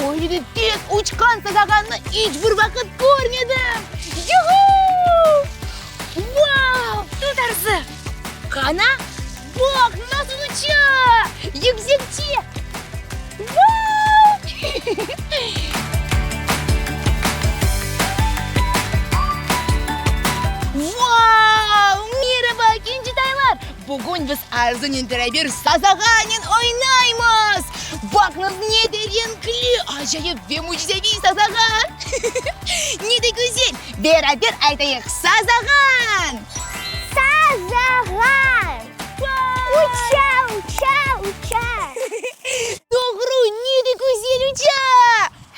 Böyle de tez uçqan sazağannı iç bir vaqıt körmedim! Yuhu! Vau! Tut, Arzı! Qana, baq, nasıl uça! Yüksekçe! Vau! Vau! Meraba, kencitaylar! Bugün biz Arzınen beraber sazağanen oynaymız! Baqıñız, ne de renkli, acayip ve mücizeviy sazağan! Ne de güzel! Beraber aytayıq, Sazağan! Sazağan! Uça, uça, uça! Doğru, ne de güzel uça!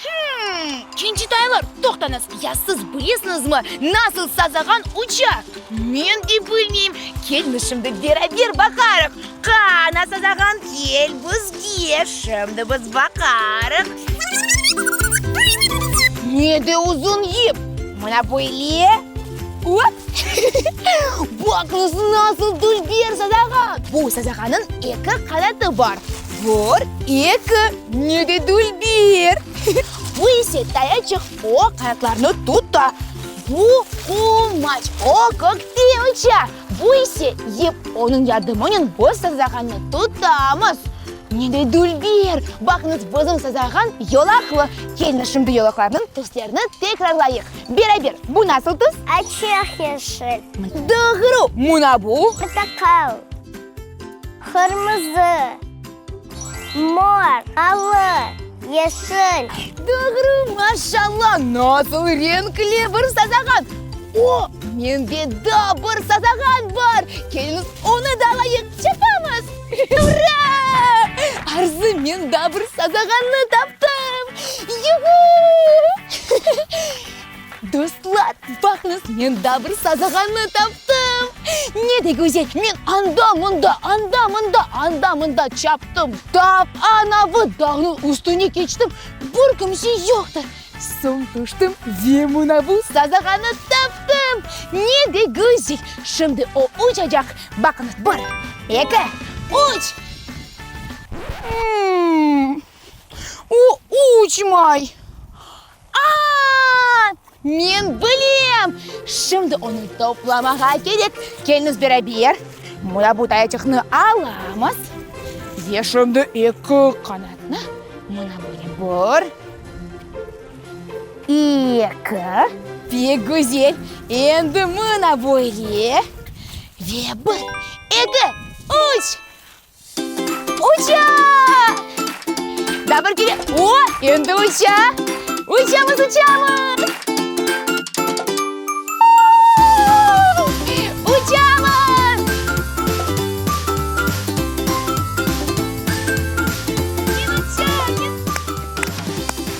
Hımm, kencitaylar, toqtañız, ya siz bilesiñizmi, nasıl sazağan uça? Men de bilmeyim. Keliñiz şimdi beraber baqarıq. Qana, sazağan, kel bizge, şimdi biz baqarıq. Ne de uzun yip! Mına böyle. Op! Baqıñız, nasıl dülber sazağan! Bu sazağannıñ eki qanatı bar. Bir, eki, ne de dülber! Bu ise tayaçıq, o qanatlarnı tuta. Bu qumaç, o kökte uça. Bu ise yip, onıñ yardımınen biz sazağannı tutamız. Ne de dülber! Baqıñız, bizim sazağan yolaqlı. Keliñiz, şimdi yolaqlarnıñ tüslerini tekrarlayıq. Beraber, bu nasıl tüs? Açıq yeşil. Doğru! Mına bu? Portaqal. Qırmızı, mor, alı, yeşil. Doğru, maşallah, nasıl renkli bir sazağan! O, mende daa bir sazağan bar! Keliñiz, onı da alayıq, çapamız! Ura! Arzı, men daa bir sazağannı taptım! Yuhu! Dostlar, baqıñız, men daa bir sazağannı taptım! Ne de güzel! Men anda-mında, anda-mında, anda-mında çaptım, tap anavı dağnıñ üstüne keçtim, bir kimse yoqtır. Soñ tüştim ve mına bu sazağannı taptım! Ne de güzel! Şimdi o uçacaq. Baqıñız, bir, eki, üç! O uçmay! A-a-a! Men bilem! Şimdi onı toplamağa kerek. Keliñiz beraber mına bu tayaçıqnı alamız ve şimdi eki qanatnı mına böyle bir, eki, pek güzel, endi mına böyle ve bir, eki, üç! Uça! Daa bir kere. O, endi uça! Uçamız, uçamız! Uçamız!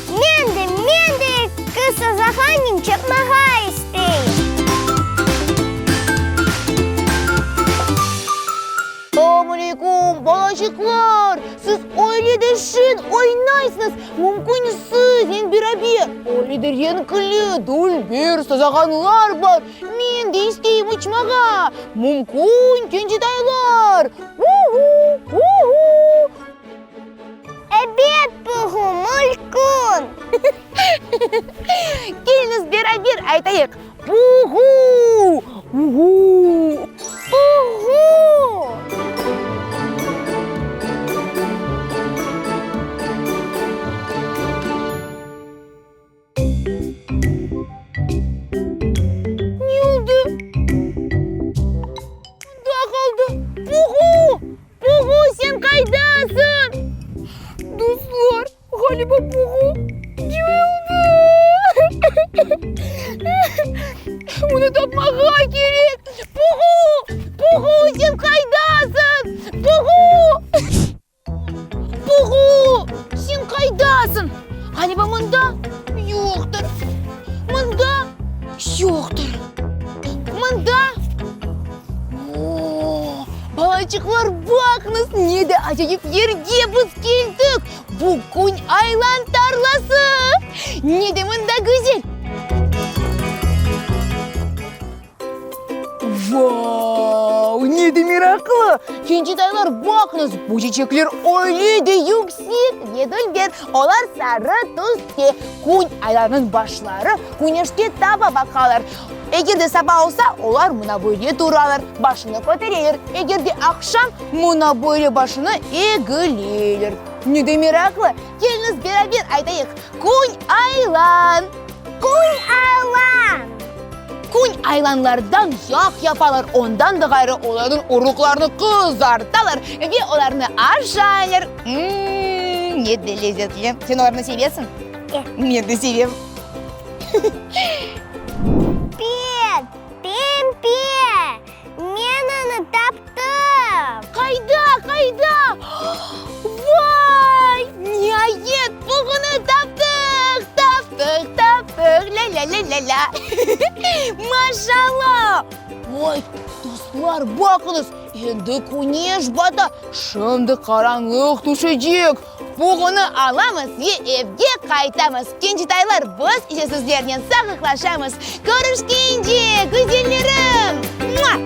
Men de, men de eki sazağanen çapmağa isteyim. Selâm aleyküm, balaçıqlar! Siz öyle de şeñ oynaysıñız, mümkün siznen beraber öyle de renkli, dülber sazağanlar bar, men de isteyim uçmağa, mümkün, kencetaylar! U-u, u-u! Ebet, Puhu, mülkün! Keliñiz beraber aytayıq, Puhu! U-u! Puhu! Ne oldı? Mında qaldı. Puhu! Puhu, sen qaydasıñ? Dostlar, ğaliba Puhu coyuldı. Onı tapmağa kerek. Puhu! Puhu, sen qaydasıñ? Puhu! Puhu, sen qaydasıñ? Ğaliba mında yoqtır. Mında yoqtır. Mında. O, balaçıqlar, baqıñız, ne de acayip yerge biz keldik! Bu kün aylan tarlası! Ne de mında güzel! Vau! Ne de meraqlı! Kencetaylar, baqıñız, bu çiçekler öyle de yüksek ve dülber, olar sarı tüste. Kün aylarnıñ başları küneşke taba baqalar. Eger de saba olsa, olar mına böyle turalar, başını kötereler, eger de aqşam, mına böyle başını egileler. Ne de meraqlı! Keliñiz beraber aytayıq, Kün aylan! Kün aylan! Kün aylanlardan yağ yapalar, ondan da ğayrı olarnıñ urluqlarını qızartalar ve olarnı aşaylar. Mmm, ne de lezetli! Sen olarnı sevesiñ? E. Men de sevem. Pe, pempe, men onı taptım! Qayda, qayda? Vay! Niayet, buğunı taptıq! Taptıq, taptıq! Lâ-lâ-lâ-lâ-lâ! Maşallah! Vay, dostlar, baqıñız, endi küneş bata, şimdi qaranlıq tüşecek. Buğunı alamız ve evge qaytamız. Kencitaylar, biz ise sizlernen sağlıqlaşamız. Körüşkence, güzellerim! Mua!